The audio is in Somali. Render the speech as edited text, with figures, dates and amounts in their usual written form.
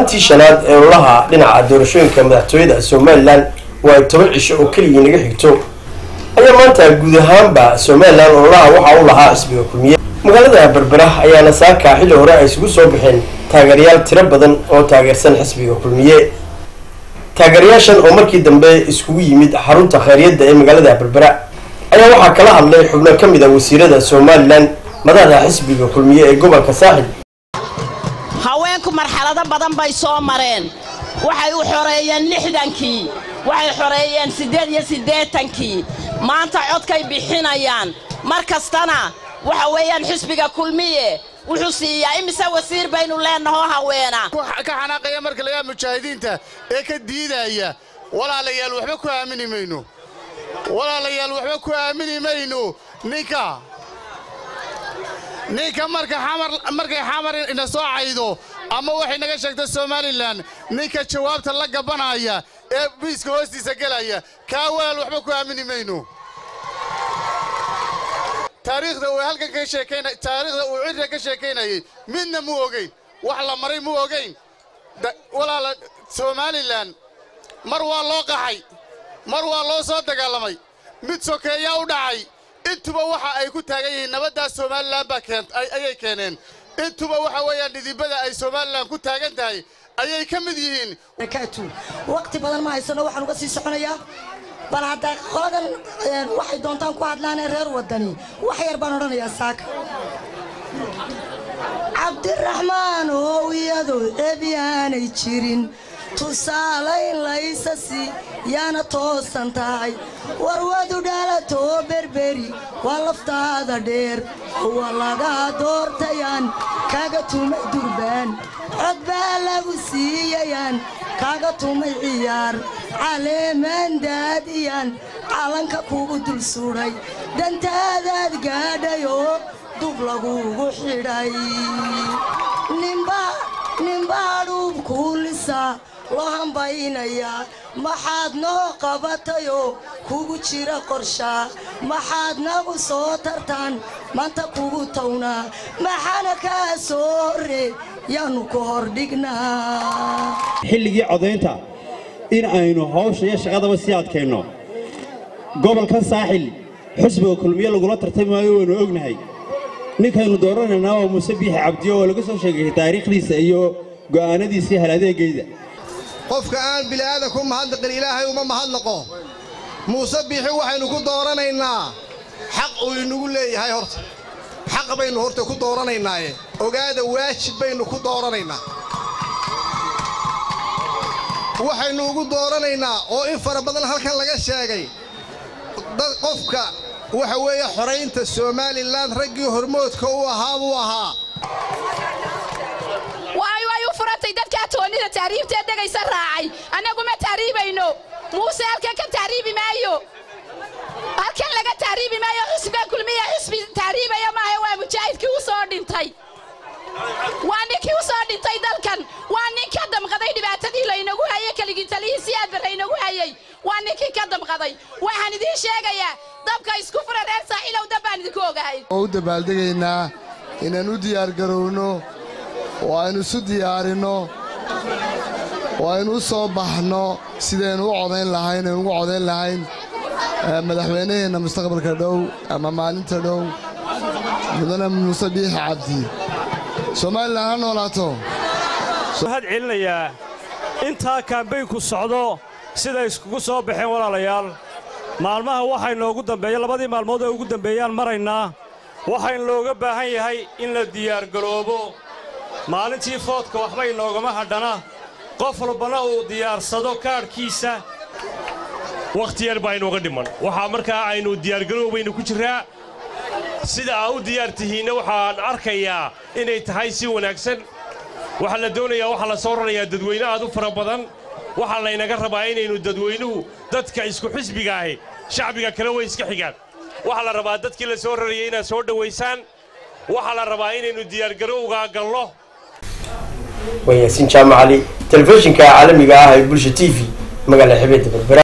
Maalintii shanaad ee ololaha dhinaca doorashooyinka madaxtooyada Somaliland oo ay 10 cisho oo keliya naga xigto ayaa maanta guud ahaanba Somaliland ololaha waxa uu lahaa xisbiga Kulmiye. Magaalada Berbera ayaana saaka xilli hore ay isugu soo baxeen taageerayaal tiro badan oo taageersan xisbiga Kulmiye. Taageerayaashan oo markii dambe iskugu yimid xarunta khayriyadda ee magaalada Berbera ayaa waxaa kala hadlay xubno ka mid ah wasiirada Somaliland, madaxda xisbiga Kulmiye ee gobolka Saaxil. Haweenku marxalado badan bay soo mareen. Waxay u xoreeyeen 60kii, waxay xoreeyeen 88kii, maanta codkay bixinayaan. Mar kastana waxa weeyaan xisbiga Kulmiye wuxuu siiyaa. Imise wasiir baynu leenahoo haweena? Ka xanaaqaya marka lagaa mujaahidiinta ee ka diidaya. Walaalayaal, waxba ku aamini mayno. Walaalayaal, waxba ku aamini mayno ninka marka Xamar, markay Xamar ina soo caydo ama waxay naga sheegta Somaliland, ninka jawaabta la gabanaya ee biiska hoostiisa gelaya, kaa walaal waxba ku aamini mayno. Taariikhda uu halkan ka sheekaynay, taariikhda uu cidda ka sheekaynayay, midna muu ogeyn, wax la maray muu ogeyn. Walaala, Somaliland mar waa loo qaxay, mar waa loo soo dagaalamay, mid sokeeyaa u dhacay. Intuba waxa ay ku taagan yihiin nabaddaas Somaliland baa keent ayay keeneen. Intuba waxa weeyaan dhidibada ay Somaliland ku taagan tahay ayay ka mid yihiin. Waqti badan ma haysano, waxaan uga sii soconayaa. Bal hadda qoladan waxay doontaan ku hadlaanee reer Wadani, wax yar baan odhanayaa saaka. Cabdiraxmaan oo iyadoo ceebyaanay jirin tusaalayn laysasi yaana toosan tahay, warwadu dhalatoo Berberi waa laftaada dheer, waa laga doortayaan kaaga tumay durbaan, cod baa lagu siiyayaan kaaga tumay ciyaar, caleemaan daadiyaan calanka kugu dul sudhay, dantaadaad gaadhayoo dub lagugu xidhay, ninbaa dhuub kuulisaa loo hambaynayaa. Maxaad noo qabatayoo kugu jira qorshaa? Maxaad nagu soo tartaan maanta kugu tawnaa? Maxaana kaa soo horre yaannu ku hor dhignaa? Xilligii codaynta in aynu hawsha iyo shaqadaba sii adkayno. Gobolkan Saaxil xisbiga Kulmiye lagula tartami maayo, waynu ognahay. Ninkaynu dooranaynaa waa Muuse Biixi Cabdiyo oo laga soo sheegay taariikhdiisa iyo go'aanadiisii haladeegayda. Qofka aan bili'aadan ku mahadnaqin Ilaahay uma mahadnaqo. Muuse Biixi waxaynu ku dooranaynaa xaq uu inagu leeyahay. Horta xaq baynu horta ku dooranaynaaye, ogaada, waajib baynu ku dooranaynaa. Waxaynu ugu dooranaynaa oo in fara badan halkan laga sheegay, qofka waxa weeye xoraynta Somaliland raggii hormoodka u ahaa buu ahaa. Way u furantay dadkaa toonnida tahriibtee degaysa raacay. Annagu ma tahriibayno. Muuse halkan ka tahriibi maayo, halkan laga tahriibi maayo. Xisbiga Kulmiya xisbi tahriibaya maaha. Waa mujaahidkii u soo dhintay, waa ninkii u soo dhintay dalkan, waa nin ka damqaday dhibaatadii laynagu hayay, keligii talihii Siyaad Barre inagu hayay, waa ninkii ka damqaday. Waxaan idiin sheegayaa, dabka isku fura, reer Saaxiilow, dab baan idinku ogahay. Oo u dabaaldegaynaa inaan u diyaargarowno oo aynu isu diyaarinno oo aynu u soo baxno sidaynu u codayn lahayn, aynu ugu codayn lahayn madaxweynaheenna mustaqbalka dhow ama maalinta dhow, mudane Muuse Biixi Cabdi. Somaliland ha noolaato. Mahad celinayaa intaa kaambaynku socdo siday iskugu soo baxeen. Walaalayaal, maalmaha waxay noogu dambeeya, labadii maalmood ee ugu dambeeyaan maraynaa, waxaynu looga baahan yahay in la diyaargaroobo. Maalintii foodka waxba inoogama hadhana, qof walbana uu diyaarsado kaadhkiisa. Wakhti yar baa inooga dhiman. Waxaa markaa aynu diyaargaroow baynu ku jirraa. Sida aa u diyaar tihiinna waxaan arkayaa inay tahay si wanaagsan. Waxaa la doonayaa, waxaa la soo rarayaa dadweyne aad u fara badan. Waxaa laynaga rabaa inaynu dadweynuhu, dadka isku xisbiga ahi shacbiga kale way iska xigaan. Waxaa la rabaa dadkii la soo rarayay inaad soo dhowaysaan. Waxaa la rabaa inaynu diyaargarowgaa gallo. Waa Yaasiin Jaamac Cali, telefishinka caalamiga ah ee Bulsha TV, magaalada xebeedda Berbera.